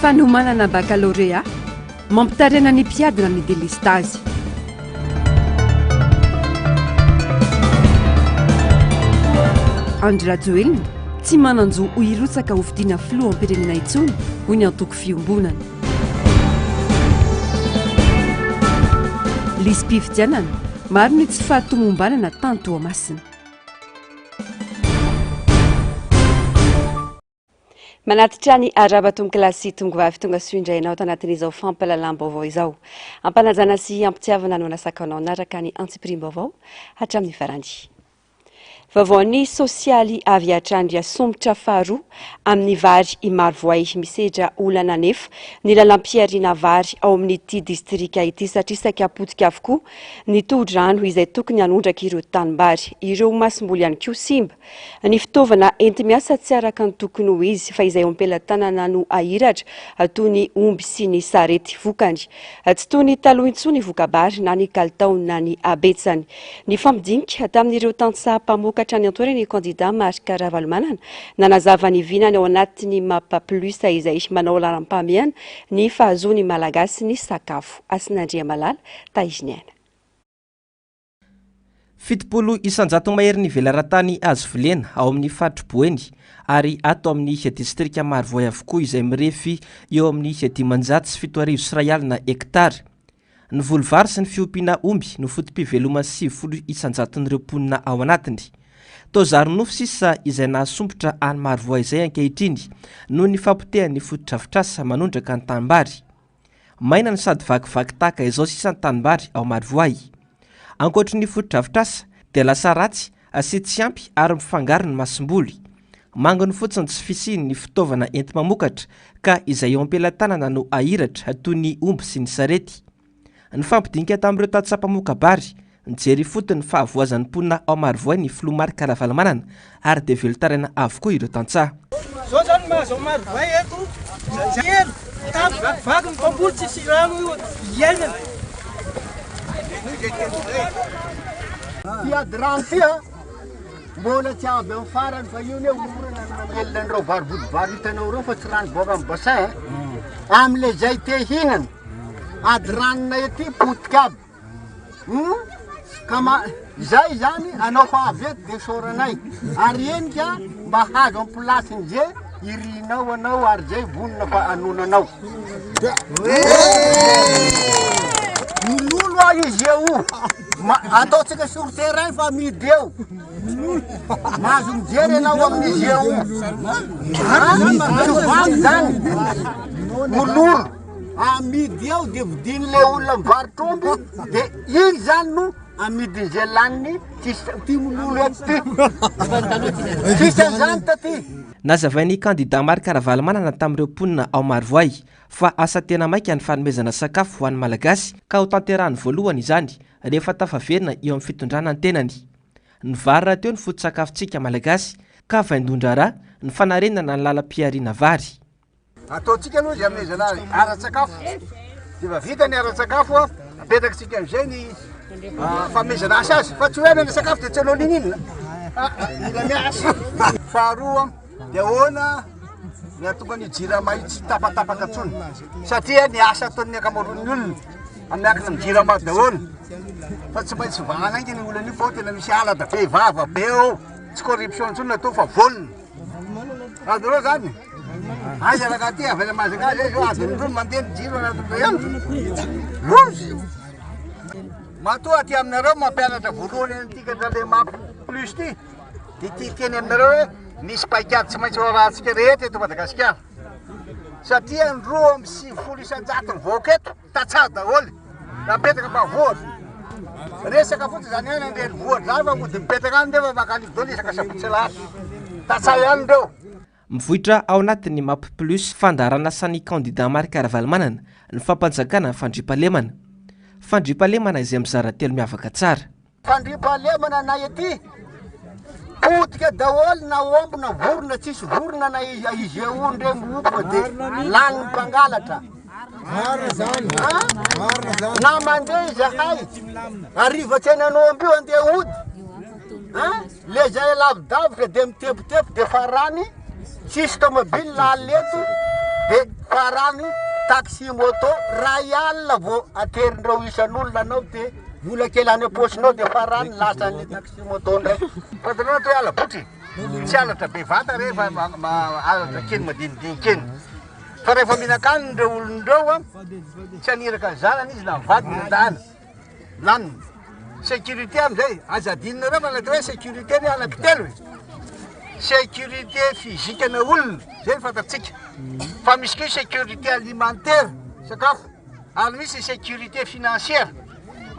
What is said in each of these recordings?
Fanomanana bakalorea, mampitaraina ny mpiadina ny delestazy. Andry Rajoelina, tsy manan-jo ho hirotsaka hofidiana filoham-pirenena intsony, hoy ny antoko Fiombonana. Lisi-pifidianana, maro ny tsy fahatomombanana tany Toamasina. Manatitra ny arahaba tompokolahy sy tompokovavy tonga soa indray anao tanatin'izao fampahalalam-baovao izao. Ampanajana sy ampitiavana no anasako anao hanaraka ny antsipiriam-baovao hatramin'ny farany. Vaovaon'ny sosialy avy hatrany dia somotra faharoa amin'ny vary i Marovoay. Misedra olana anefa ny lalam-pihariana vary ao amin'ity distrika ity satria saika potika avokoa ny tohodrano izay tokony hanondraka ireo tanimbary. Ireo masomboly ihany koa simba. Ny fitaovana enti-miasa tsy araka ny tokony ho izy fa izay eo am-pelatanana no ahiratra toy ny omby sy ny sarety. Vokany, tsy toy ny taloha intsony ny voka-bary na ny kalitao na ny habetsany. Nifampidinika tamin'ireo tantsaha mpamokatra any an-toerana ny kandida Marc Ravalomanana nanazava ny vinany ao anatin'ny Map Plus izay manao laharam-pahamehana ny fahazoan'ny Malagasy ny sakafo. Hasinandriamalala Tahiriniaina. 70 isan-jato mahery ny velaran-tany azo volena ao amin'ny faritr'i Boeny ary ato amin'ny distrika Marovoay avokoa izay mirefy eo amin'ny 75 150 hektara. Ny voly vary sy ny fiompiana omby no foto-piveloman'ny 90 isan-jaton'ireo mponina ao anatiny. Toa zary nofy sisa izay nahasompotra an'i Marovoay izay ankehitriny noho ny fahapotehan'ny fotodrafitrasa manondraka ny tanimbary. Maina no sady vakivaky tahaka izao sisa ny tanimbary ao Marovoay. Ankoatry ny fotodrafitrasa dia lasa ratsy sy tsy ampy ary mifangaro ny masomboly. Manginy fotsiny tsy fisian'ny fitaovana enti-mamokatra ka izay eo am-pelatanana no ahiratra toy ny omby sy ny sarety. Nifampidinika tamin'ireo tantsaha mpamoka-bary, nijery ifotony ny fahavoazan'ny mponina ao Marovoay ny filoha Marc Ravalomanana ary dia velon-taraina avokoa ireo tantsaha. Zao zany mahazo an'i Marovoay eto, kely, tany vakivaky ny mpamboly tsisy rano iainana. Ty ady rano ty a, mbola tsy avy amin'ny farany fa io ne orana no mamelona an'ireo vary vodivary hitanao ireo fa tsy rano boaka amin'ny bassin amin'ilay zay te hihinana. Ady ranonay aty potika aby. Hum ka ma izay zany anao fa avy eto de isaoranay ary enika mba hazo am place-ny ze irinao anao ary zay vonona fa anonanao. Milolo aho izy eo ma ataontsika sur terrain fa amidy eo. Mahazo mijery ianao amin'izy eo. Tsy vandy zany. Mololo. Amidy eo de vidin'le olona mivarotra omby de iny zany no amidin'izay laniny tsisy ty mololo eto ty tsisy an'izany taty. Nazavain'ny kandida Marc Ravalomanana tamin'ireo mponina ao Marovoay fa asa tena maika ny fanomezana sakafo ho an'ny Malagasy ka hotanterahiny voalohany izany rehefa tafaverina eo amin'ny fitondrana ny tenany. Ny vary rahateo no foto-tsakafontsika Malagasy ka vaindohan-draharaha ny fanarenana ny lalam-pihariana vary. Ataontsika aloha izay hanomezana azy ara-tsakafo. Rehefa vita ny ara-tsakafo, apetrakitsika amin'izay ny fanomezana asa azy. Fa tsy hoe hanana sakafo dia tsy hanao n'inon'inona. Mila miasa. Faharoa, dia ahoana ny hahatonga ny jirama io tsy tapatapaka intsony. Satria ny asa ataon'ny ankamaroan'ny olona, miankina amin'ny jirama daholo. Fa tsy maintsy vahana haingana io olana io fa ao tena misy halatra be vava be ao. Tsy corruption intsony no atao fa vol. Azonareo zany? Aiza raka ty avy any Majunga zay zao adiny roa mandeha ny jiro anatin'ny roa andro. Loza! Matoa aty aminareo mampianatra voalohany an'ity ka le map plus ty dia ty teny aminareo hoe misy paikady tsy maintsy ho arahantsika rehetra eto Madagasikara. Satria ny 92% ny vahoaka eto Tantsaha daholo napetraka ambanivohitra. Resaka fotsiny zany any an-drenivohitra zany fa mody mipetraka any nefa mankany daholo isaka sabotsy sy alahady. Tantsaha ihany ireo. Mivoitra ao anatin'ny Map Plus fandaharanasan'ny kandida Marc Ravalomanana ny fampanjakana ny fandriampahalemana. Fandriampahalemana izay mizara telo miavaka tsara. Fandriampahalemana anay aty, potika daholo na omby na vorona, tsisy vorona na izy eo ndre mihoby fa de lanin'ny mpangalatra. Na mandeha izahay, hariva tsy hainan'omby io andeha hody. Le zay lavidavitra de mitepotepy de farany tsisy tomobile alina eto. De farany taxi moto ray alina vao aterindreo isan'olona anao de vola kely any am-paosinao de farany lasan'ny taxi moto ndray. Fantanao atao hoe hala-botry? Tsy halatra be vata re fa halatra kely madinidinika eny. Fa rehefa mihinan-kanina ireo olona ireo an, tsy haniraka ny zanany izy na ny vadiny andana. Laniny. Sécurité amizay, aza adinonareo fa ny atao hoe sécurité ny anankitelo e. Sécurité physique na olona, zay no fantatsika. Fa misy koa sécurité alimentaire, sakafo. Ary misy sécurité financière,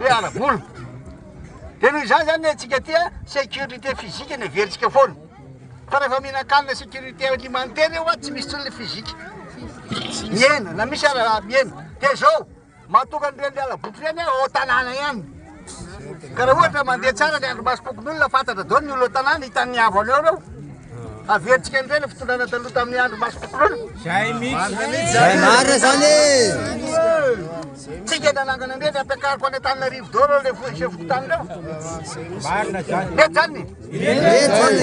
hoe ara-bola. Dia noho izany zany antsika aty a, sécurité physique no heverintsika foana. Fa rehefa mihinan-kanina sécurité alimentaire eo a, tsy misy intsony le physique. Mihena, na misy ara mihena. Dia zao, Mahatonga an'ireny hala-botry ireny ao an-tanàna ihany. Ka raha ohatra mandeha tsara ny andrimasom-pokonolona, fantatra daholo ny olona an-tanàna, hitan'ny havana eo ireo. Averintsika indray ilay fitondrana taloha tamin'ny andrimasom-pokonolona. Zay mihitsy. Zay marina zany e! Tsika nanangana an'ireny, ampiakariko any Antananarivo daholo ireo chef fokontany ireo. Marina zany. Mety zany? Mety zany.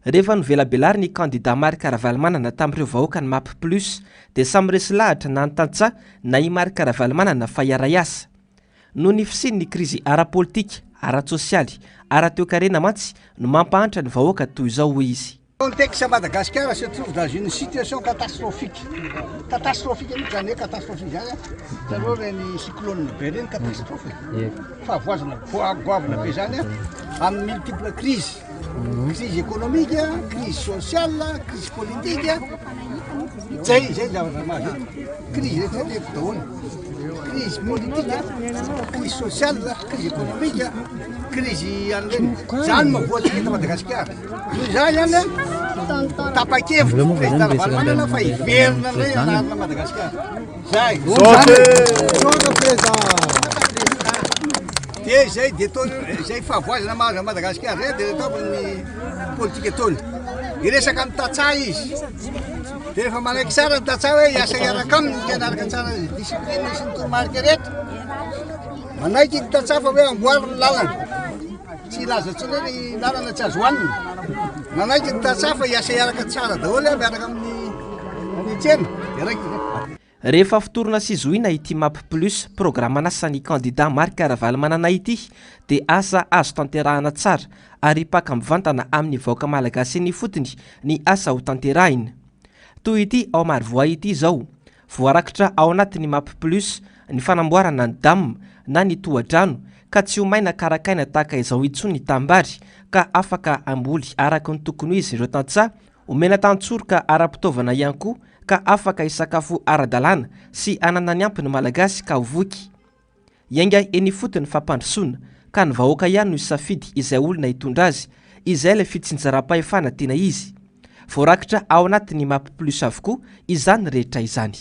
Rehefa novelabelarin'ny kandida Marc Ravalomanana tamin'ireo vahoakan'ny Map Plus dia samy resy lahatra na ny tantsaha na i Marc Ravalomanana fa hiara-hiasa. Noho ny fisian'ny krizy ara-politika, ara-tsosialy, ara-toekarena mantsy no mampahantra ny vahoaka toy izao, hoy izy. Contexte Madagascar se trouve dans une situation catastrophique. Catastrophique mihitsy zany hoe catastrophique zany an. Hitanareo ireny cyclone be ireny catastrophe e. Fahavoazana goavana be zany an, amin'ny multiple crise. Crise économique, crise sociale, crise politique, zay zay zavatra mahazo eto. Crise rehetra rehetra eto daholo. Crise politique, crise sociale, crise économique, crise an'ireny. Zany no mahavoa antsika eto Madagasikara. Noho izany zany tapa-kevitra ny président Ravalomanana fa hiverina indray hanarina Madagasikara. Zay. Misaotra président. Dia izay dia ataony izay fahavoazana mahazo an'i Madagasikara izay dia ataovy ny politika ataony. Hiresaka amin'ny tantsaha izy. Dia rehefa manaiky tsara ny tantsaha hoe hiasa hiaraka aminy ka hanaraka tsara ny discipline sy ny toromarika rehetra. Manaiky ny tantsaha fa hoe amboary ny lalana. Tsy hilaza intsony hoe ny lalana tsy azo hohanina. Manaiky ny tantsaha fa hiasa hiaraka tsara daholo miaraka amin'ny any an-tsena. Dia raikitra izay. Rehefa fotorina sy zohiana ity Map Plus, programan'asan'ny kandida Marc Ravalomanana ity, dia asa azo tanterahana tsara ary hipaka mivantana amin'ny vahoaka malagasy eny ifotony ny asa ho tanterahina. Toy ity ao Marovoay ity izao, voarakitra ao anatin'ny Map Plus ny fanamboarana ny dam na ny tohadrano ka tsy ho maina karakaina tahaka izao intsony ny tanimbary ka afaka hamboly araka ny tokony ho izy ireo tantsaha Omena tantsoroka ara-pitaovana ihany koa ka afaka hisakafo ara-dalàna sy hanana ny ampy ny Malagasy ka ho voky. Hiainga eny ifotony ny fampandrosoana ka ny vahoaka ihany no hisafidy izay olona hitondra azy, izay ilay fitsinjaram-pahefana tena izy. Voarakitra ao anatin'ny Map Plus avokoa izany rehetra izany.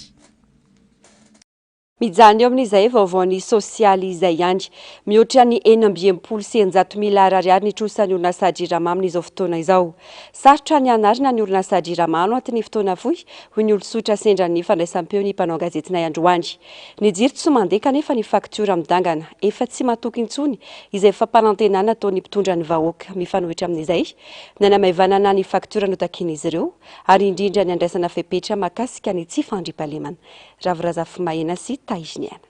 Mijanona eo amin'izay vaovaon'ny sosialy izay ihany. Mihoatra ny 666 miliara ariary ny trosan'ny orinasa Jirama amin'izao fotoana izao. Sarotra ny hanarina ny orinasa Jirama ano anatin'ny fotoana fohy, hoy ny olon-tsotra sendra ny fandraisam-peo ny mpanao gazetinay androany. Ny jiro tsy mandeha kanefa ny faktiora midangana. Efa tsy matoky intsony izay fampanantenana ataon'ny mpitondra ny vahoaka. Mifanohitra amin'izay, ny hanamaivanana ny faktiora notakian'izy ireo ary indrindra ny handraisana fepetra mahakasika ny tsy fandriampahalemana. Ravo Razafimahena sy Tahiniaina.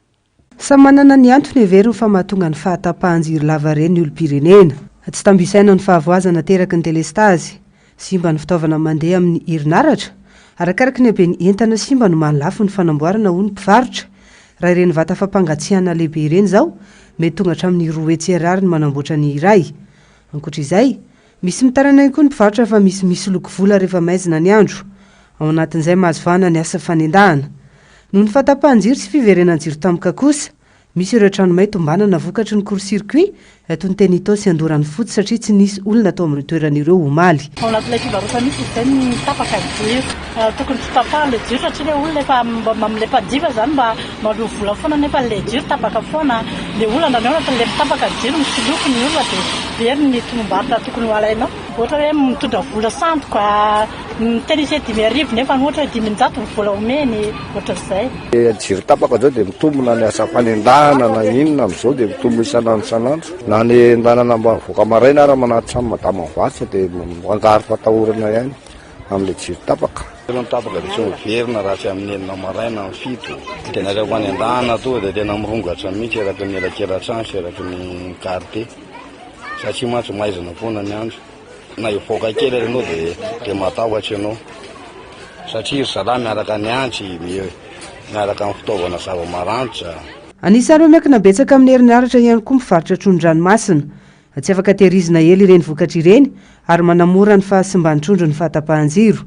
Samy manana ny antony heveriny fa mahatonga ny fahatapahan-jiro lavareny ny olom-pirenena. Tsy tambo isaina ny fahavoazana ateraky ny delestazy. Simba ny fitaovana mandeha amin'ny herinaratra. Arakaraky ny haben'ny entana simba no mahalafo ny fanamboarana hoy ny mpivarotra. Raha ireny vata fampangatsiahana lehibe ireny izao, mety tonga hatramin'ny 200 ariary ny manamboatra ny iray. Ankoatra izay, Misy mitaraina ihany koa ny mpivarotra fa misy misoloky vola rehefa maizina ny andro. Ao anatin'izay mahazo vahana ny asa fanendahana. Noho ny fahatapahan-jiro sy fiverenan-jiro tampoka kosa, misy ireo trano may tombanana vokatry ny court circuit toy ny teny Itaosy sy Andoharanofotsy satria tsy nisy olona tao amin'ireo toerana ireo omaly. Ao anatin'ilay fivarotana mihitsy izy izay no tapaka ny jiro. Tokony tsy tapahana ilay jiro satria ilay olona efa amin'ilay mpanjifa izany mba Maloa vola foana nefa le jiro tapaka foana, le olana ny ao anatin'le mitapaka ny jiro misoloky ny olona de very ny tombom-barotra tokony ho alainao. Ohatra hoe mitondra vola sandoka, miteny izy hoe 5000 nefa ohatra hoe 500 ny vola omeny, ohatran'izay. Le jiro tapaka zao dia mitombo na ny asa fanendahana na inona amin'izao dia mitombo isan'andro isan'andro. Na ny endanana mba mivoaka maraina ara manatitra ny madama mivarotra dia mifangaro fatahorana ihany. amin'ilay jiro tapaka. Tena tapaka dia tsy miverina raha tsy amin'ny enina maraina, amin'ny fito. Dia ny aleoko any an-dahana tonga dia tena mirongatra mihitsy eraky ny elakela-trano sy eraky ny quartier. Satria mantsy maizina foana ny andro. Na hivoaka kely ary ianao dia dia matahotra ianao. Satria ry zalahy miaraka ny antsy, miaraka amin'ny fitaovana zava-maranitra. Anisan'ireo miankina betsaka amin'ny herinaratra ihany koa mivarotra trondron-dranomasina. Tsy afaka tehirizina ela ireny vokatra ireny ary manamora ny fahasimban'ny trondro ny fahatapahan-jiro.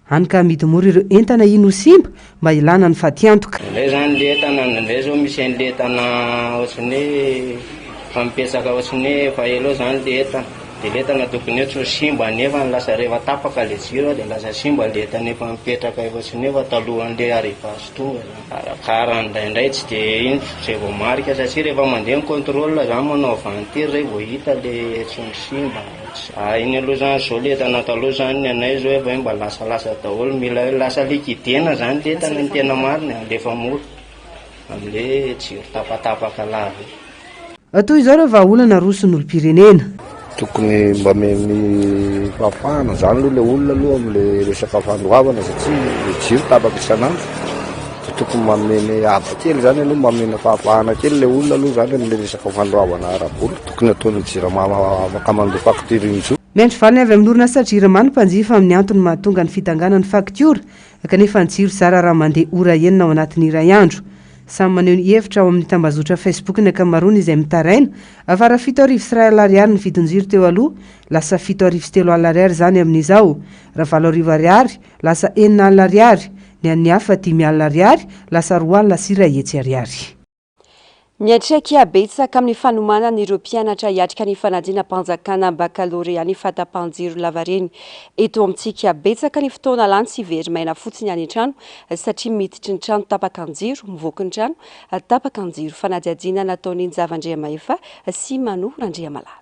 Hany ka amidy mora ireo entana iny ho simba mba hilana ny fatiantoka. Indraindray zany le entana, indraindray zao misy an'le entana ohatran'ny hoe efa mipetsaka ohatran'ny hoe efa ela eo zany le entana. De le entana tokony hoe tsy ho simba nefa lasa rehefa tapaka le jiro de lasa simba le entana efa mipetraka efa ohatran'ny hoe efa talohan'le arrivage tonga zany. Arakarany indraindray tsy de iny zay voamarika satria rehefa mandeha ny contrôle zany manao aventure zay vao hita le trondro simba. Ah iny aloha zany zao le entana taloha zany ny anay zao efa hoe mba lasalasa daholo mila hoe lasa liquidena zany le entana ny tena marina alefa mora amle jiro tapatapaka lava io. Toy izao ireo vahaolana aroson'ny olom-pirenena. Tokony mba omeny fahafahana zany aloha le olona aloha amle resaka fandoavana satria le jiro tapaka isan'andro de tokony manome haba kely zany aloha mba omena fahafahana kely le olona aloha zany amle resaka fandoavana ara-bola tokony ataon'ny jirama afaka mandoa facture intsony. Miandry valiny avy amin'ny orinasa Jirama ny mpanjifa amin'ny antony mahatonga ny fidanganan'ny faktiora kanefa ny jiro zara raha mandeha ora enina ao anatin'ny iray andro. Samy maneho ny hevitra ao amin'ny tambazotra Facebook ny ankamaroany izay mitaraina fa raha 3007 ariary ny vidin-jiro teo aloha, lasa 3007 ariary izany amin'izao, raha 8000 ariary, lasa 6000 ariary, ny an'ny hafa 5000 ariary, lasa 102 ariary. Miantraika betsaka amin'ny fanomanana ireo mpianatra hiatrika ny fanadinam-panjakana bakalorea ny fahatapahan-jiro lavareny eto amintsika. Betsaka ny fotoana lany sy very maina fotsiny any an-trano satria miditry ny trano tapaka an-jiro, mivoaky ny trano tapaka an-jiro. Fanadihadiana nataon'i Njava Andriamahefa sy Mano Randriamalala.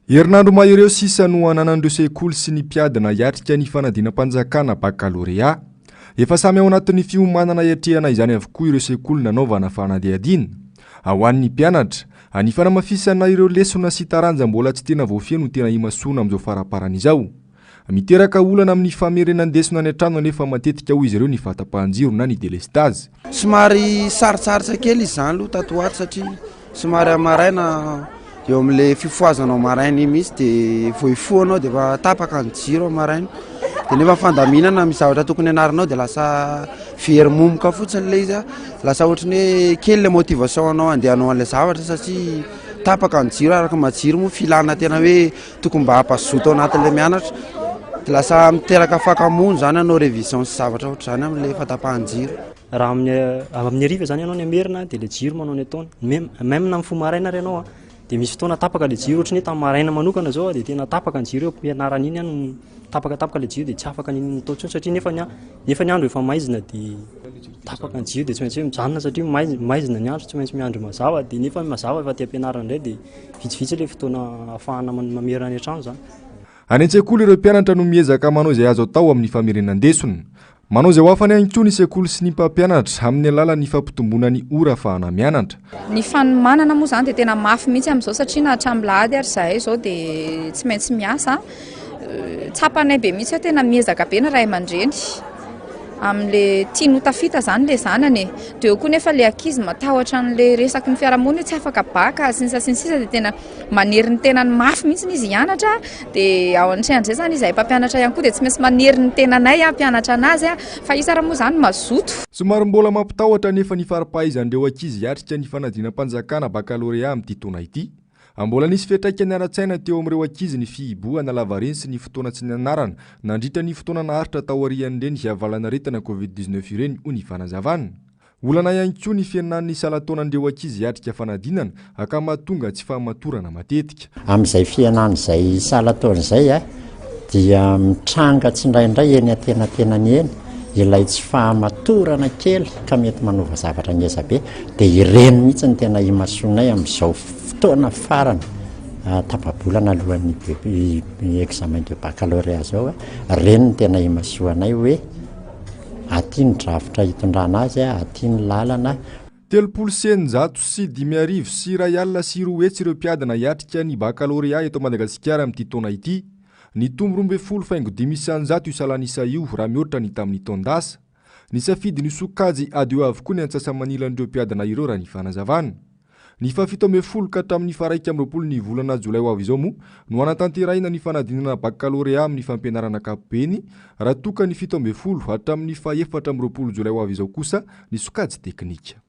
Herinandro mahery eo sisa no ananan'ireo sekoly sy ny mpiadina hiatrika ny fanadinam-panjakana bakalorea. Efa samy ao anatin'ny fiomanana hiatrehana izany avokoa ireo sekoly nanaovana fanadihadiana. Ho an'ny mpianatra, ny fanamafisana ireo lesona sy taranja mbola tsy tena voafehy no tena imasoana amin'izao faraparany izao. Miteraka olana amin'ny famerenan-desona any an-trano anefa matetika hoy izy ireo ny fahatapahan-jiro na ny delestazy. Somary sarotsarotra kely izy izany aloha tato ho ato satria somary amin'ny maraina eo amin'ilay fifohazanao maraina iny mihitsy dia vao hifoha anao dia efa tapaka ny jiro amin'ny maraina dia nefa fandaminana misy zavatra tokony hianaranao dia lasa very momoka fotsiny ilay izy lasa ohatran'ny hoe kely ilay motivation anao handeha hanao an'ilay zavatra satria tapaka ny jiro araka ny maha jiro moa filana tena hoe Tokony mba hampazoto ao anatin'ilay mianatra. Dia lasa miteraka fakamoana izany hanao révision sy zavatra ohatr'izany amin'ilay fahatapahan-jiro. Raha amin'ny amin'ny hariva izany ianao ny hamerina dia ilay jiro manao ny ataony. Même même na mifoha maraina ary ianao a, dia misy fotoana tapaka ilay jiro ohatran'ny hoe tamin'ny maraina manokana izao a dia tena tapaka ny jiro eo am-pianarana iny aho no tapakatapaka ilay jiro dia tsy afaka n'inon'inona atao intsony satria nefa ny nefa ny andro efa maizina dia tapaka ny jiro dia tsy maintsy hoe mijanona satria maizina maizina ny andro tsy maintsy miandry mazava dia nefa ny mazava efa aty am-pianarana indray dia Vitsivitsy ilay fotoana ahafahana mamerina any an-trano izany. Any an-tsekoly ireo mpianatra no miezaka manao izay azo atao amin'ny famerenan-desona. Manao izay ho afany ihany koa ny sekoly sy ny mpampianatra amin'ny alalan'ny fampitomboana ny ora ahafahana mianatra. Ny fanomanana moa izany dia tena mafy mihitsy amin'izao satria na hatramin'ny lahady ary izahay izao dia tsy maintsy miasa. Tsapanay be mihitsy hoe tena miezaka be ny ray aman-dreny amin'ilay tiany ho tafita izany ilay zanany e. Dia eo koa nefa ilay ankizy matahotra an'ilay resaky ny fiarahamonina hoe tsy afaka bacc sy ny sisa sy ny sisa dia tena manery ny tenany mafy mihitsy izy hianatra. Dia ao anatrehan'izay izany izahay mpampianatra ihany koa dia tsy maintsy manery ny tenanay hampianatra anazy fa izy ary moa izany mazoto. Somary mbola mampitahotra anefa ny fari-pahaizan'ireo ankizy hiatrika ny fanadinam-panjakana bakalorea amin'ity taona ity. Mbola nisy fiantraikany ara-tsaina teo amin'ireo ankizy ny fihibohana lavareny sy ny fotoana tsy nianarana nandritra ny fotoana naharitra taorian'ireny valanaretina Covid 19 ireny, hoy ny fanazavana. Olana ihany koa ny fihenan'ny salan-taonan'ireo ankizy hiatrika fanadinana ka mahatonga tsy fahamatorana matetika. Amin'izay fihenan'izay salan-taona izay dia mitranga tsindraindray eny antenatenany eny ilay tsy fahamatorana kely ka mety manova zavatra ngeza be, dia ireny mihitsy no tena imasoanay amin'izao fotoana farany tapa-bolana alohan'ny examen de baccalauréat izao, ireny no tena imasoanay hoe aty ny drafitra hitondrana azy, aty ny lalana. 230 201 ireo mpiadina hiatrika ny bakalorea eto Madagasikara amin'ity taona ity. Nitombo 12.5% io salan'isa io raha mihoatra ny tamin'ny taon-dasa. Nisafidy ny sokajy A2 avokoa ny antsasa-manilan'ireo mpiadina ireo raha ny fanazavana. Ny faha-17 ka hatramin'ny faha-21 ny volana jolay ho avy izao moa no hanatanterahina ny fanadinana bakalorea amin'ny fampianarana ankapobeny raha toa ka ny 17 hatramin'ny faha-24 jolay ho avy izao kosa ny sokajy teknika.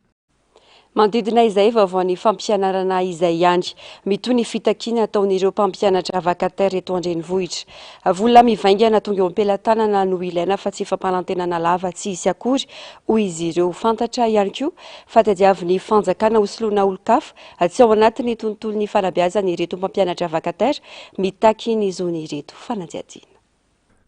Manodidina izay vaovaon'ny fampianarana izay ihany, mitohy ny fitakiana ataon'ireo mpampianatra vacataire eto an-drenivohitra. Vola mivaingana tonga eo am-pelatanana no ilaina fa tsy fampanantenana lava tsy hisy akory, hoy izy ireo. Fantatra ihany koa fa tadiavin'ny fanjakana hosoloina olon-kafa tsy ao anatin'ny tontolon'ny fanabeazana ireto mpampianatra vacataire mitaky ny zony ireto. Fanadihadiana.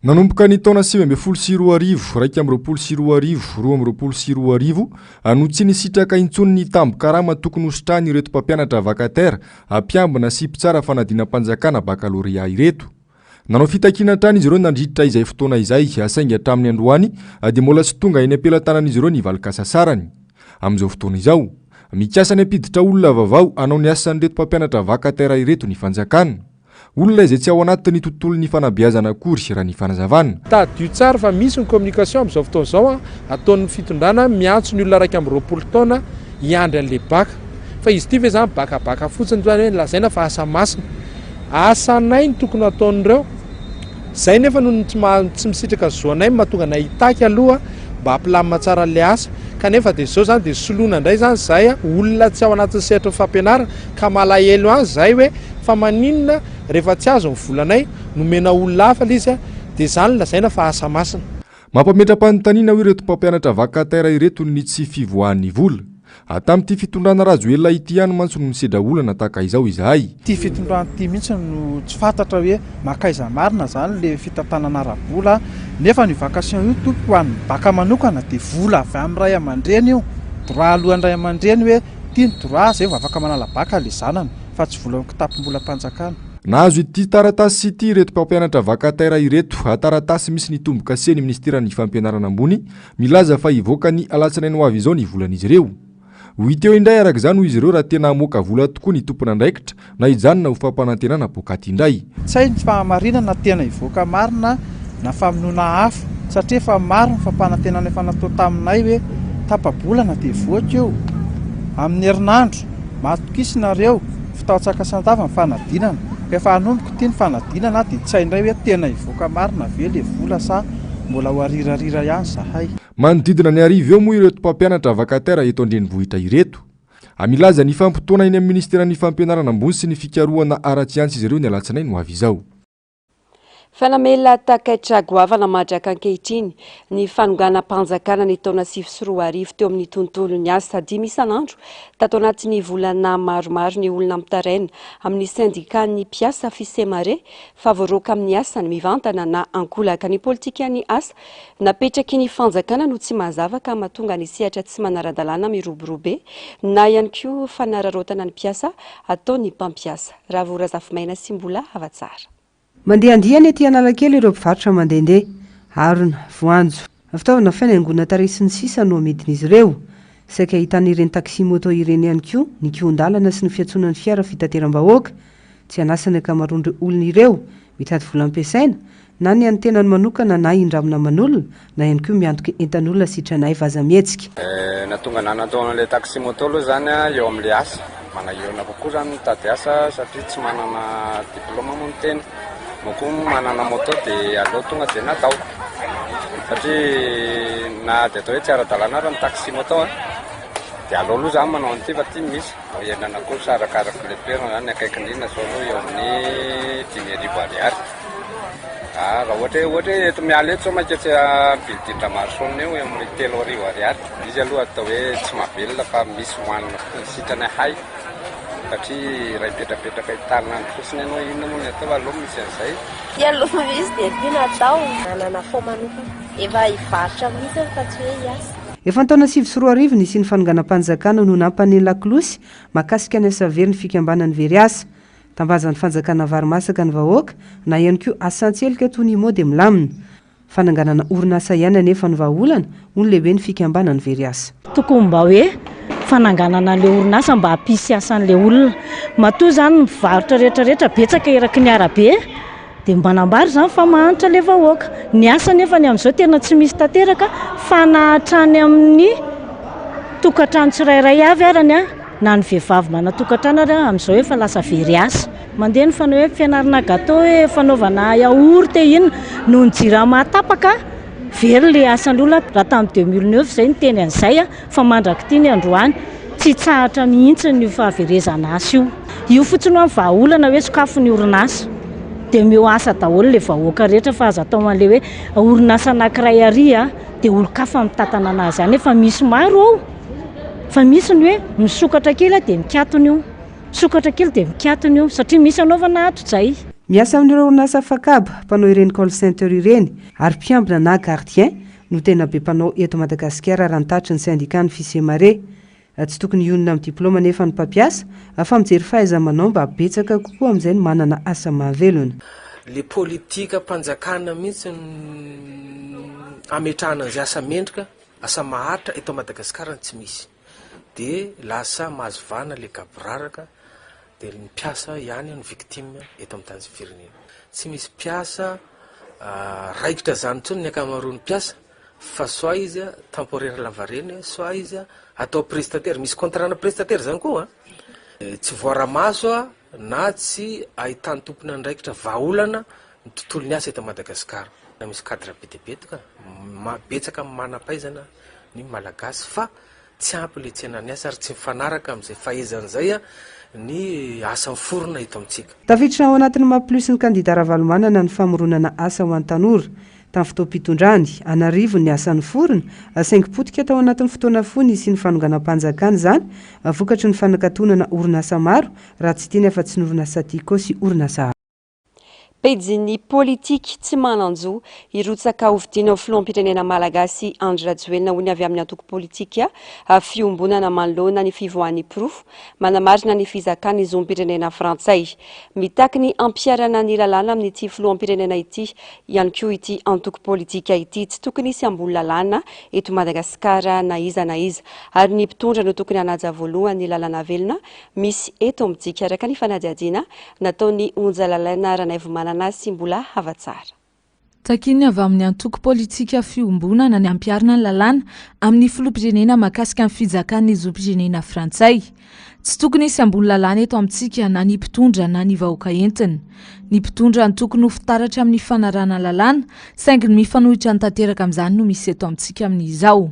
Nanomboka ny taona 2019, 2021, 2022 no tsy nisitraka intsony ny tambin-karama tokony hositrahan'ireto mpampianatra vacataire, mpiambina sy mpitsara fanadinam-panjakana bakalorea ireto. Nanao fitakiana hatrany izy ireo nandritra izay fotoana izay saingy hatramin'ny androany dia mbola tsy tonga eny am-pelatanan'izy ireo ny valin-kasasarany. Amin'izao fotoana izao, mikasa ny hampiditra olona vaovao hanao ny asan'ireto mpampianatra vacataire ireto ny fanjakana. Olona izay tsy ao anatin'ny tontolon'ny fanabeazana akory, raha ny fanazavana. Tadidio tsara fa misy ny communication amin'izao fotoana izao ataon'ny fitondrana miantso ny olona 21 taona hiandry an'ilay bac. Fa izy ity ve izany baka baka fotsiny toa hoe lazaina fa asa masina. Asanay no tokony hataon'ireo. Izay nefa no tsy maha tsy misitraka zo anay no mahatonga anay hitaky aloha mba hampilamina tsara an'ilay asa. Kanefa dia izao izany dia soloina indray izany izahay olona tsy ao anatin'ny sehatry ny fampianarana ka malahelo ihany izahay hoe Fa maninona rehefa tsy azo ny volanay, nomena olona hafa ilay izy dia izany lazaina fa asa masina. Mampametra-panontaniana hoy ireto mpampianatra vacataire ireto ny tsy fivoahan'ny vola. Tamin'ity fitondrana Rajoelina ity ihany mantsy no nisedra olana tahaka izao izahay. Ity fitondrana ity mihitsy no tsy fantatra hoe mankaiza marina izany ilay fitantanana ara-bola nefa io vacation io tompoko ho an'ny baka manokana dia vola avy amin'ny ray aman-dreny io, droit alohan'ny ray aman-dreny hoe ity ny droit zay vao afaka manala baka ilay zanany. fa tsy vola ao kitapom-bolam-panjakana. Nahazo ity taratasy ity ireto mpampianatra vacataire ireto, taratasy misy ny tombo-kase ny minisiteran'ny fampianarana ambony milaza fa hivoaka ny alatsinainy ho avy izao ny volan'izy ireo. Ho hita eo indray araka izany hoy izy ireo raha tena hamoaka vola tokoa ny tompon'andraikitra na hijanona ho fampanantenana poakaty indray. Tsy hay ny fahamarinana tena hivoaka marina na famonoana afo satria efa maro ny fampanantenana efa natao taminay hoe tapa-bolana dia hivoaka io amin'ny herinandro. Matokisa nareo, fitaotsaka santava ny fanadinana, ka efa hanomboka ity ny fanadinana dia tsy hay indray hoe tena hivoaka marina ve le vola sa mbola ho arirarira ihany zahay. Manodidina ny 1000 eo moa ireto mpampianatra vacataire eto an-drenivohitra ireto. Milaza ny fampotoana eny amin'ny minisiteran'ny fampianarana ambony sy ny fikarohana ara-tsiansa izy ireo ny alatsinainy ho avy izao. Fa namela takaitra goavana mandraka ankehitriny ny fanonganam-panjakana ny taona 2009 teo amin'ny tontolon'ny asa. Dimy isan'andro tato anatin'ny volana maromaro ny olona mitaraina amin'ny sendikan'ny mpiasa Fisemare fa voaroaka amin'ny asany mivantana na ankolaka. Ny politikan'ny asa napetraky ny fanjakana no tsy mazava ka mahatonga ny sehatra tsy manara-dalàna miroborobe na ihany koa fanararaotana ny mpiasa ataon'ny mpampiasa. Ravo Razafimaina sy Mbola Havatsara. Mandehandeha any aty Analakely ireo mpivarotra mandehandeha. Harona, voanjo, fitaovana fanaingoana tarehy sy ny sisa no amidin'izy ireo. Saika ahitana ireny taxi-moto ireny ihany koa ny kihon-dalana sy ny fiantsonan'ny fiara fitateram-bahoaka. Tsy an'asa ny ankamaroan'ireo olona ireo. Mitady vola ampiasaina, na ny an'ny tenany manokana na hindramina aman'olona, na ihany koa miantoka entan'olona sitranay vaza-mihetsika. Nahatonga anah natao an'ilay taxi moto aloha izany eo amin'ilay asa. Manahirana kokoa izany mitady asa satria tsy manana diplôme moa ny tena. Moa koa manana moto dia aleo tonga dia natao. Satria na dia atao hoe tsy ara-dalàna ary ny taxi moto dia aleo aloha izany manao an'ity fa ity misy. Iainana kosa arakaraka ilay toerana izany, ny akaiky indrindra izao aloha eo amin'ny 5000 ariary. Ah, raha ohatra hoe ohatra hoe eto miala eto izao mainka etsy building Ramaroson eo, eo amin'ny 3000 ariary. Izy aloha atao hoe tsy mahavelona fa misy hohanina fotsiny, sitrana hay satria raha hipetrapetraka hitanin'andro fotsiny ianao inona moa ny atao fa aleo misy an'izay. Ity aloha misy dia ity no atao. Manana fo manokana. Efa hivarotra mihitsy fa tsy hoe hiasa. Efa ny taona 2009 nisian'ny fanonganam-panjakana no nampaneno lakolosy mahakasika ny asa very ny fikambanan'ny very asa. Tambazan'ny fanjakana vary masaka ny vahoaka na ihany koa asa an-tselika toy ny imo dia milamina. Fananganana orinasa ihany anefa no vahaolana, hoy ny lehiben'ny fikambanan'ny very asa. Tokony mba hoe fananganana an'ilay orinasa mba hampisy asa an'ilay olona. Matoa izany ny mpivarotra rehetra rehetra betsaka eraky ny arabe. Dia manambara izany fa mahantra ilay vahoaka. Ny asa anefa ny amin'izao tena tsy misy tanteraka fa na hatrany amin'ny tokantrano tsirairay avy arany na ny vehivavy manan-tokantrano ary amin'izao efa lasa very asa. Mandeha ny fanao hoe fianarana gâteau hoe fanaovana yaourt inona noho ny jirama tapaka very ilay asan'ny olona raha tamin'ny 2009 izay niteny an'izay fa mandrak'ity ny androany tsy hitsahatra mihitsy io fahaverezana asa io. Io fotsiny hoa ny vahaolana hoe sokafo ny orinasa dia omeo asa daholo ilay vahoaka rehetra fa aza atao an'ilay hoe orinasa anankiray ary dia olon-kafa mitantana an'azy any fa misy maro ao fa misy ny hoe misokatra kely dia mikatona io. Misokatra kely dia mikatona io satria misy anaovana atojay. Miasa amin'ireo orinasa afakaba, mpanao ireny call center ireny ary mpiambina na gardien no tena be mpanao eto Madagasikara raha ny tatry ny syndicat ny Fisemare. Tsy tokony hionona amin'ny diplaoma anefa ny mpampiasa fa mijery fahaiza-manao mba betsaka kokoa amin'izay no manana asa mahavelona. Le politikam-panjakana mihitsy no ametrahana an'izay asa mendrika, asa maharitra eto Madagasikara no tsy misy. de lasa mahazo vahana le gaboraraka de ny mpiasa ihany no victime eto amin'ny tany sy firenena. Tsy misy mpiasa raikitra zany intsony ny ankamaroan'ny mpiasa fa soit izy temporaire lavareny soit izy atao prestataire, misy contrat-na prestataire zany koa an, tsy voara-maso na tsy ahitan'ny tompon'andraikitra vahaolana ny tontolon'ny asa eto Madagasikara. Misy cadre be dia be eto ka, betsaka amin'ny manam-pahaizana ny Malagasy fa tsy ampy ilay tsenan'ny asa ary tsy mifanaraka amin'izay fahaizana izay ny asa miforona eto amintsika. Tafiditra ao anatin'ny maha plus ny kandida Ravalomanana ny famoronana asa ho an'ny tanora. Tamin'ny fotoam-pitondrany, an'arivony ny asa niforona, saingy potika tao anatin'ny fotoana fohy nisian'ny fanonganam-panjakana izany, vokatry ny fanakatonana orinasa maro, raha tsy hiteny afa-tsy ny orinasa Tiko sy orinasa hafa. Pejin'ny politika, tsy manan-jo hirotsaka hofidiana ho filoham-pirenena malagasy Andry Rajoelina hoy ny avy amin'ny antoko politika Fiombonana manoloana ny fivoahan'ny porofo manamarina ny fizakany zom-pirenena frantsay. Mitaky ny hampiharana ny lalàna amin'ity filoham-pirenena ity ihany koa ity antoko politika ity. Tsy tokony hisy ambony lalàna eto Madagasikara na iza na iza ary ny mpitondra no tokony hanaja voalohany ny lalàna velona misy eto amintsika, araka ny fanadihadiana nataon'i Onja Lalaina Ranaivomanana sy Mbola Havatsara. Takian'ny avy amin'ny antoko politika Fiombonana ny hampiharina ny lalàna amin'ny filoham-pirenena mahakasika ny fijakan'ny zom-pirenena frantsay. Tsy tokony hisy ambony lalàna eto amintsika na ny mpitondra na ny vahoaka entiny. Ny mpitondra no tokony ho fitaratra amin'ny fanarahana lalàna saingy ny mifanohitra ny tanteraka amin'izany no misy eto amintsika amin'izao.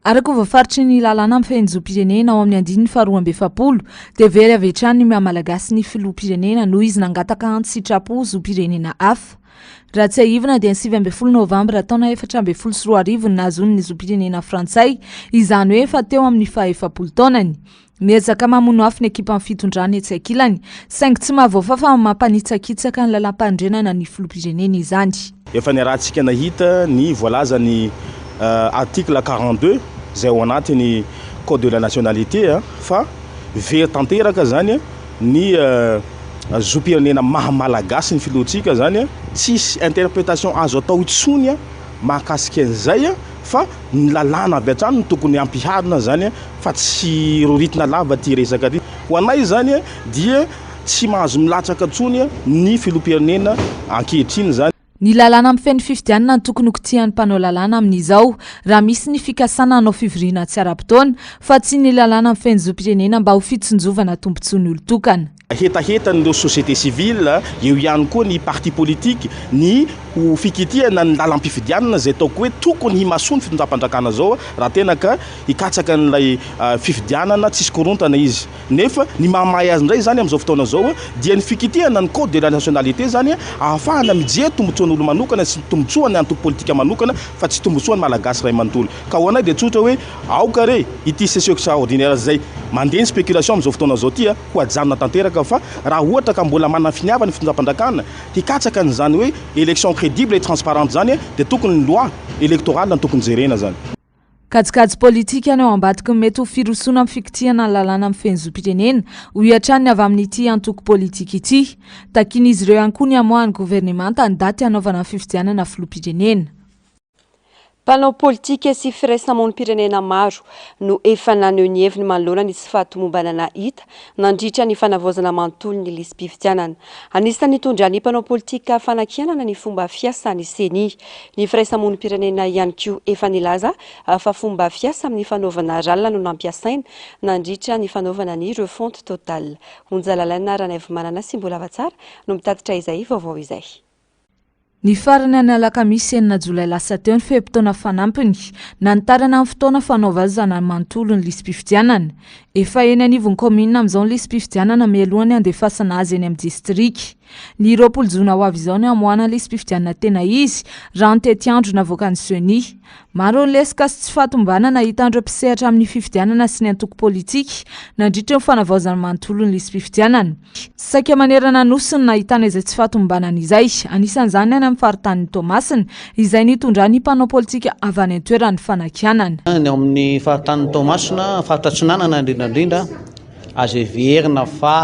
Araka ho voafaritry ny lalàna mifehy ny zom-pirenena ao amin'ny andininy faharoa 42 dia very avy hatrany ny maha Malagasy ny filoham-pirenena noho izy nangataka an-tsitrapo zom-pirenena hafa. Raha tsiahivina dia ny 19 novambra taona 2014 no nahazoany ny zom-pirenena frantsay, izany hoe efa teo amin'ny faha-efapolo taonany. Miezaka mamono afo ny ekipan'ny fitondrana etsy ankilany, saingy tsy mahavoafafa amin'ny mampanitsakitsaka ny lalàmpanorenana ny filoham-pirenena izany. Efa niarahantsika nahita ny voalazan'ny article 42 izay ao anatin'ny code de la nationalité fa very tanteraka izany ny zom-pirenena maha malagasy ny filohantsika izany, tsisy interprétation azo atao intsony mahakasika an'izay fa ny lalàna avy hatrany no tokony hampiharina izany fa tsy roritina lava ity resaka ity. Ho anay izany dia tsy mahazo milatsaka intsony ny filoham-pirenena ankehitriny izany. Ny lalàna mifehy ny fifidianana no tokony hokitihan'ny mpanao lalàna amin'izao, raha misy ny fikasana hanao fivoriana tsy ara-potoana, fa tsy ny lalàna mifehy ny zom-pirenena mba ho fitsinjovana tombontsoan'ny olon-tokana. Hetahetan'ireo société civile, eo ihany koa ny parti politique, ny ho fikitihana ny lalam-pifidianana izay ataoko hoe tokony himasoa ny fitondram-panjakana izao raha tena ka hikatsaka an'ilay fifidianana tsisy korontana izy. Nefa ny mahamahay azy indray izany amin'izao fotoana izao dia ny fikitihana ny code de la nationalité izany ahafahana mijery tombotsoan'olo manokana sy tombotsoan'ny antoko politika manokana fa tsy tombotsoan'ny Malagasy iray manontolo. Ka ho anay dia tsotra hoe aoka re ity session extraordinaire izay mandeha ny spéculation amin'izao fotoana izao ity ho ajanona tanteraka fa raha ohatra ka mbola manana finiavana ny fitondram-panjakana hikatsaka an'izany hoe élection crédible et transparente izany dia tokony ny loi électorale no tokony jerena izany. Kajikajy politika no ao ambadiky ny mety ho firosoana amin'ny fikitihana ny lalàna mifehy ny zom-pirenena, hoy hatrany ny avy amin'ity antoko politika ity. Takian'izy ireo ihany koa ny hamoahan'ny governemanta ny daty hanaovana ny fifidianana filoham-pirenena. Mpanao politika sy firaisamonim-pirenena maro no efa naneho ny heviny manoloana ny tsy fahatomombanana hita nandritra ny fanavaozana manontolo ny lisi-pifidianana. Anisan'ny nitondran'ny mpanao politika fanakianana ny fomba fiasan'ny Ceni. Ny firaisamonim-pirenena ihany koa efa nilaza fa fomba fiasa amin'ny fanaovana ralina no nampiasaina nandritra ny fanaovana ny refonte totale. Onja Lalaina Ranaivomanana sy Mbolavatsara no mitatitra izay vaovao izay. Nifarana ny alakamisy enina jolay lasa teo ny fe-potoana fanampiny nanitarana ny fotoana fanaovazana manontolo ny lisi-pifidianana. Efa eny anivon'ny kaominina amin'izao ny lisi-pifidianana mialoha ny handefasana azy eny amin'ny distrika. Ny 20 jona ho avy izao no hamoahana ny lisi-pifidianana tena izy, raha ny tetiandro navoakan'ny Ceni. Maro ny lesoka sy tsy fahatomombanana hitan'ireo mpisehatra amin'ny fifidianana sy ny antoko politika nandritra ny fanavaozana manontolo ny lisi-pifidianana. Saika manerana ny Nosy no nahitana izay tsy fahatomombanana izay, anisan'izany ny any amin'ny faritanin'i Toamasina, izay nitondran'ny mpanao politika avy any an-toerana ny fanakianana. Ny ao amin'ny faritanin'i Toamasina, faritra Atsinanana indrindra indrindra, azo heverina fa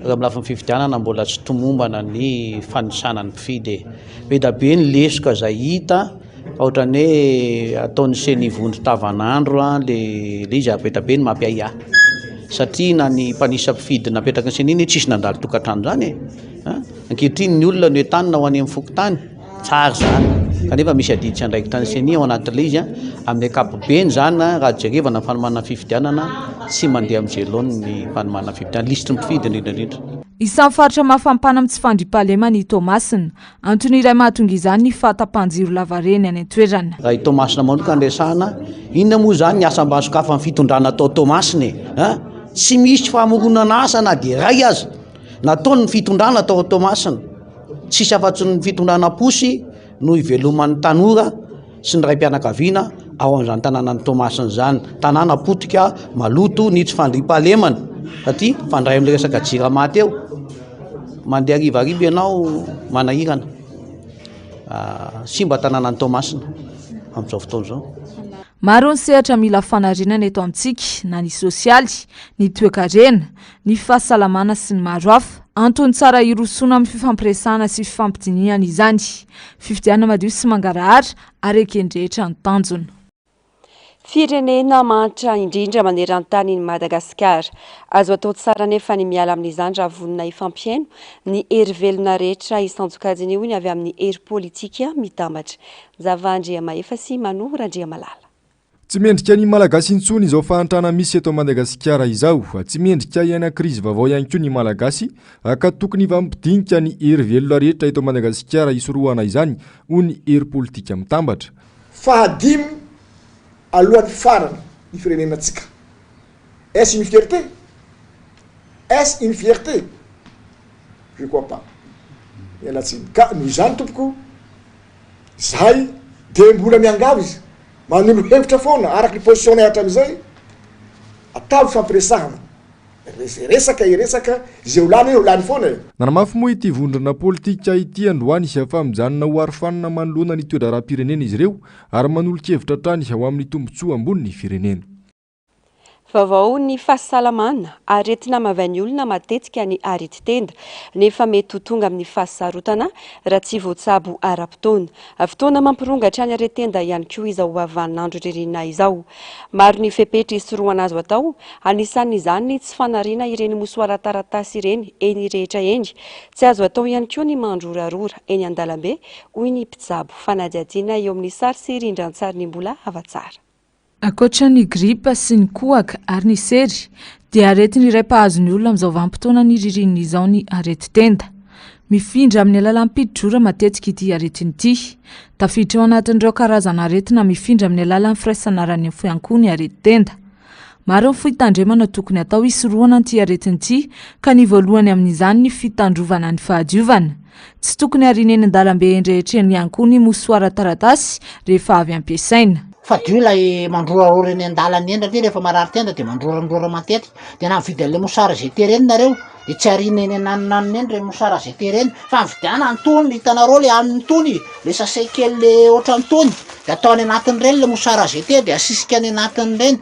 eo amin'ny lafiny fifidianana mbola tsy tomombana ny fanisana ny mpifidy e. Be dia be ny lesoka izay hita. Fa ohatran'ny hoe ataon'ny ceni vondron-tavanandro le le izy ary be dia be ny mampiahiahy satria na ny mpanisa mpifidy napetraky ny ceni anie tsisy nandalo tokantrano izany e! An! Ankehitriny ny olona no entanina ho any amin'ny fokontany, tsara izany kanefa misy adidy sy andraikitra ny ceni ao anatin'ilay izy an! Amin'ny ankapobeny izany raha jerevana ny fanomanana fifidianana tsy mandeha amin'izay laoniny ny fanomanana fifidianana, lisitry ny mpifidy indrindra indrindra. Isan'ny faritra mafampana amin'ny tsy fandriampahalemana i Toamasina. Antony iray mahatonga izany ny fahatapahan-jiro lavareny any an-toerana. Raha i Toamasina manokana no resahana, inona moa izany ny asa mba sokafan'ny fitondrana tao Toamasina e? A? Tsy misy famoronana asa na dia iray aza nataon'ny fitondrana tao Toamasina. Tsisy afa-tsy ny fitondrana posy no iveloman'ny tanora sy ny raim-pianakaviana ao amin'izany tanànan'i Toamasina izany. Tanàna potika, maloto, ny tsy fandriampahalemana satria mifandray amin'ilay resaka jirama teo. Mandeha harivariva ianao manahirana. Simba tanànan'i Toamasina amin'izao fotoana izao. Maro ny sehatra mila fanarenana eto amintsika, na ny sosialy, ny toekarena, ny fahasalamana sy ny maro hafa. Antony tsara hirosoana amin'ny fifampiresahana sy fifampidinihana izany. Fifidianana madio sy mangarahara ary eken-drehetra ny tanjona. Firenena mahantra indrindra maneran-tany ny Madagasikara. Azo atao tsara anefa ny miala amin'izany raha vonona hifampihaino ny hery velona rehetra isan-tsokajiny hoy ny avy amin'ny hery politika mitambatra. Zava Andriamahefa sy Mano Randriamalala. Tsy mendrika ny Malagasy intsony izao fahantrana misy eto Madagasikara izao. Tsy mendrika hiaina krizy vaovao ihany koa ny Malagasy ka tokony hifampidinika ny hery velona rehetra eto Madagasikara hisorohana izany, hoy ny hery politika mitambatra. Fahadimy alohan'ny farany ny firenenantsika. Est-ce une fierté? Est-ce une fierté? Je crois pas. Miala tsiny. Ka noho izany tompoko, zahay dia mbola miangavy izy, manolo hevitra foana araka ny position-nay hatramin'izay, ataovy fampiresahana. Resaka e resaka, izay ho lany eo ho lany foana e. Nanamafy moa ity vondrona politika ity androany fa mijanona ho arofanina manoloana ny toe-draharaham-pirenena izy ireo ary manolo-kevitra hatrany ho amin'ny tombontsoa ambonin'ny firenena. Vaovao ny fahasalamana, aretina mavay ny olona matetika ny areti-tenda, nefa mety ho tonga amin'ny fahasarotana raha tsy voatsabo ara-potoana. Fotoana mampirongatra ny aretin-tenda ihany koa izao vaninandro ririnina izao. Maro ny fepetra hisorohana azo atao, anisan'izany ny tsy fanariana ireny mosoara taratasy ireny eny rehetra eny. Tsy azo atao ihany koa ny mandrorarora eny an-dalambe, hoy ny mpitsabo. Fanadihadiana eo amin'ny sary sy rindran-tsarin'i Mbola Havatsara. Ankoatra ny gripa sy ny kohaka ary ny sery dia aretina iray mpahazo ny olona amin'izao vanim-potoanan'ny ririnina izao ny aretin-tenda. Mifindra amin'ny alalan'ny piti-drora matetika ity aretina ity. Tafiditra ao anatin'ireo karazana aretina mifindra amin'ny alalan'ny firaisana ara-nofo ihany koa ny aretin-tenda. Maro ny fitandremana tokony atao hisorohana an'ity aretina ity ka ny voalohany amin'izany ny fitandrovana ny fahadiovana. Tsy tokony hariana eny an-dalambe eny rehetra eny ihany koa ny mosoara taratasy rehefa avy ampiasaina. Fadio ilay mandrorarora eny an-dalana eny satria rehefa marary tenda dia mandrorandrora matetika. Dia na mividy an'ilay mosara jeté ireny nareo dia tsy ariana eny ananonanona eny ireny mosara jeté ireny fa mividiana an'itony, hitanareo ilay an'itony, ilay sachet kely le ohatran'itony dia atao any anatin'ireny le mosara jeté dia asisika any anatin'ireny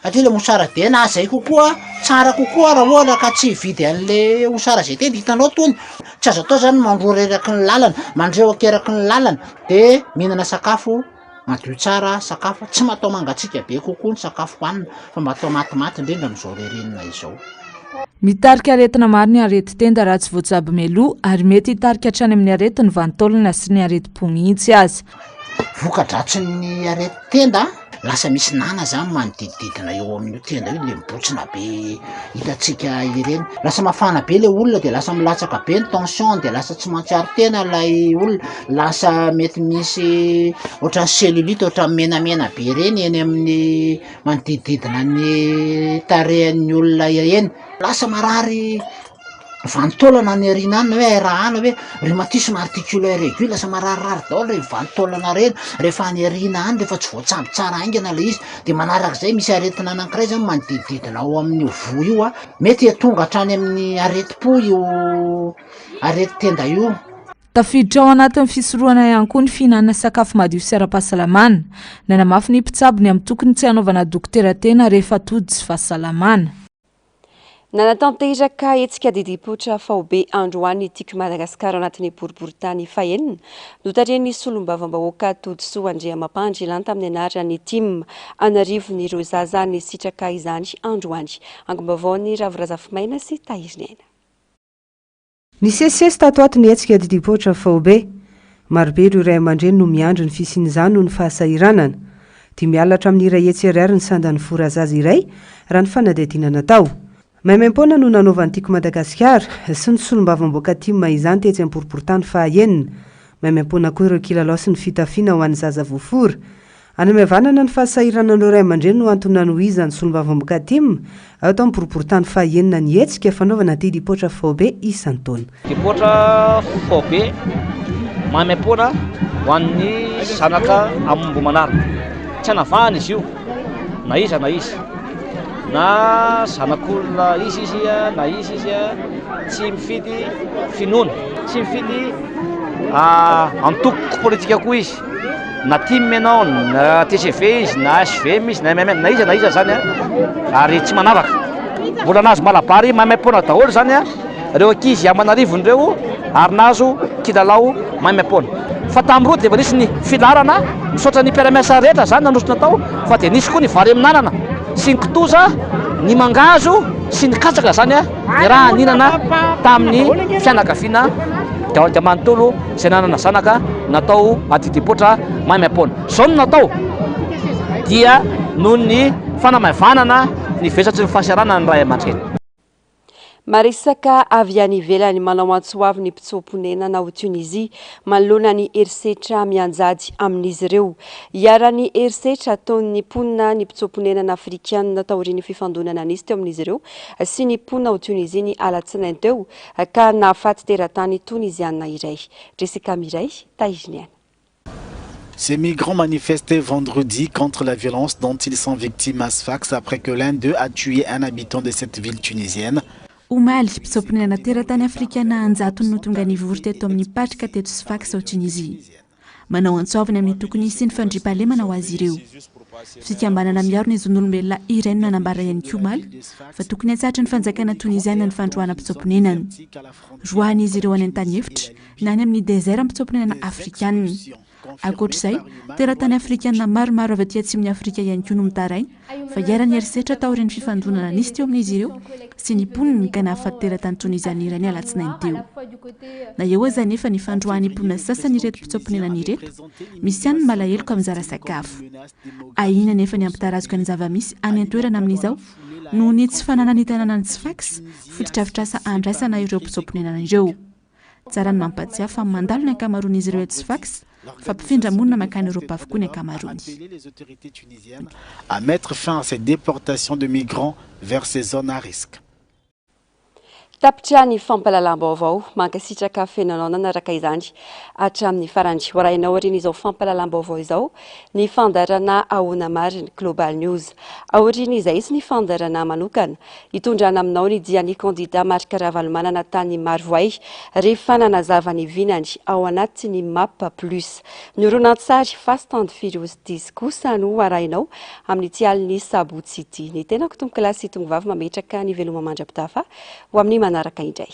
satria le mosara be na zay kokoa tsara kokoa raha ohatra ka tsy hividy an'le mosara jeté dia hitanao tony tsy azo atao zany mandrora eraky ny lalana mandrehoka eraky ny lalana de mihinana sakafo. Madio tsara sakafo, tsy mba atao mangatsiaka be kokoa ny sakafo hohanina fa mba atao matimaty indrindra amin'izao ririnina izao. Mitarika aretina maro ny aretin-tenda raha tsy voatsabo mialoha ary mety hitarika hatrany amin'ny aretin'ny vanin-taolana sy ny aretim-po mihitsy aza. Voka-dratsin'ny aretin-tenda, lasa misy nana zany manodidididina eo amin'io tenda io, le mibotsina be hitantsika ireny, lasa mafana be le olona de lasa milatsaka be ny tension de lasa tsy mahatsiaro tena ilay olona, lasa mety misy ohatran'ny cellulite ohatran'ny menamena be ireny eny amin'ny manodidididina ny tarehan'ny olona eny, lasa marary vanin-taolana any aoriana any na hoe RA na hoe rhumatisme articulaire aigu, lasa mararirary daholo ireny vanin-taolana ireny rehefa any aoriana any rehefa tsy voatsabo tsara haingana ilay izy, de manarak'izay misy aretina anankiray zany manodidididina ao amin'io voa io a, mety tonga hatrany amin'ny aretim-po io aretin-tenda io. Tafiditra ao anatin'ny fisorohana ihany koa ny fihinanana sakafo madio sy ara-pahasalamana. Nanamafy ny mpitsabo ny amin'ny tokony tsy hanaovana dokotera tena rehefa tody tsy fahasalamana. Nanatanteraka hetsika didim-poitra faobe androany ny Tiako Madagasikara ao anatin'ny boriborintany fahenina, notarihin'ny solombavambahoaka Todisoa Andriamampandry Lanta amin'ny anaran'ny tim. An'arivony ireo zaza nisitraka izany androany. Angom-baovaon'i Ravo Razafimaina sy Tahiriniaina. Nisesisesy tato ato ny hetsika didim-poitra faobe. Marobe ireo ray aman-dreny no miandry ny fisian'izany noho ny fahasahiranana. Dimy alina hatramin'ny 100 ariary ny sandan'ny fora zaza iray, raha ny fanadihadiana natao. Maimaimpoana no nanaovan'ny Tiako Madagasikara sy ny solombavambahoaka tim izany tetsy am-boriborintany faha-enina. Maimaimpoana koa ireo kilalao sy ny fitafiana ho an'ny zaza voafora. Anamihavanana ny fahasahiranan'ireo ray aman-dreny no antony nanohizan'ny solombavambahoaka tim tao amin'ny boriborintany fahaenina ny hetsika fanaovana didim-poitra faobe isan-taona. Didim-poitra faobe maimaimpoana ho an'ny zanaka Ambohimanarina. Tsy anavahana izy io na iza na iza, na zanak'olona iza izy na iza izy, tsy mifidy finoana, tsy mifidy antoko politika koa izy. Na tim ianao, na tgv izy, na hvm izy, na mmm, na iza na iza zany an, ary tsy manavaka. Mbola nahazo malabary maimaimpoana daholo zany an, ireo ankizy aman'arivony ireo ary nahazo kilalao maimaimpoana. Fa tamin'ny roa dia efa nisy ny filaharana, misaotra ny mpiara-miasa rehetra zany nanosona tao, fa dia nisy koa ny vary amin'anana sy ny kitoza, ny mangahazo sy ny katsaka zany an, niaraha-nihinana tamin'ny fianakaviana dia manontolo. izay nanana zanaka natao adidipoitra maimaimpoana. Izao no natao dia noho ny fanamaivanana ny vesatry ny fahasahiranana ny ray aman-dreny. Maresaka avy any ivelany, manao antso avo ny mpitsoa-ponenana ao Tunisie manoloana ny herisetra mianjady amin'izy ireo. Iharan'ny herisetra ataon'ny mponina ny mpitsoa-ponenana afrikanina taorian'ny fifandonana nisy teo amin'izy ireo sy ny mponina ao Tunisie ny alatsinainy teo ka nahafaty teratany tonizianina iray. Jessica Miray, Tahiriniaina. Ces migrants manifestaient vendredi contre la violence dont ils sont victimes à Sfax après que l'un d'eux a tué un habitant de cette ville tunisienne. Omaly, mpitsoa-ponenana teratany afrikana an-jatony no tonga nivory teto amin'ny Parc teto Sfax ao Tunisie. Manao antso avo ny amin'ny tokony hisian'ny fandriampahalemana ho azy ireo. Fikambanana miaro ny zon'olombelona iray no nanambara ihany koa omaly fa tokony hatsahatra ny fanjakana toniziana ny fandroahana mpitsoa-ponenana. Roahan'izy ireo any an-tany efitra na any amin'ny désert mpitsoa-ponenana afrikanina. Ankoatra izay, teratany afrikanina maromaro avy aty atsimon'i Afrika ihany koa no mitaraina fa iharan'ny herisetra taorian'ny fifandonana nisy teo amin'izy ireo sy ny mponiny ka nahafaty teratany toniziana iray ny alatsinainy teo. Na eo aza anefa ny fandroahan'ny mponina sasany ireto mpitsoa-ponenana ireto, misy ihany ny malahelo ka mizara sakafo. Ahiana anefa ny hampitarazoka ny zava-misy any an-toerana amin'izao noho ny tsy fananan'ny tanànan'i Sfax fotodrafitrasa handraisana ireo mpitsoa-ponenana ireo. Tsara ny mampahatsiahy fa mandalo ny ankamaroan'izy ireo eto Sfax fa mpifindra monina mankany Eoropa avokoa ny ankamaroany. À mettre fin à ces déportations de migrants vers ces zones à risque. Tapitra ny fampahalalam-baovao. Mankasitraka feno anao nanaraka izany hatramin'ny farany. Ho arahinao aorian'izao fampahalalam-baovao izao ny fandaharana Ahoana Marina, Global News. Aorian'izay hisy ny fandaharana manokana Hitondrana aminao ny dian'ny kandida Marc Ravalomanana tany Marovoay rehefa nanazava ny vinany ao anatin'ny Map Plus. Ny horonantsary Fast and Furious Dix kosa no harahinao amin'ity alin'ny sabotsy ity. Ny tenako tompokolahy sy tongovavy mametraka ny veloma mandra-pitafa ho amin'ny manaraka indray.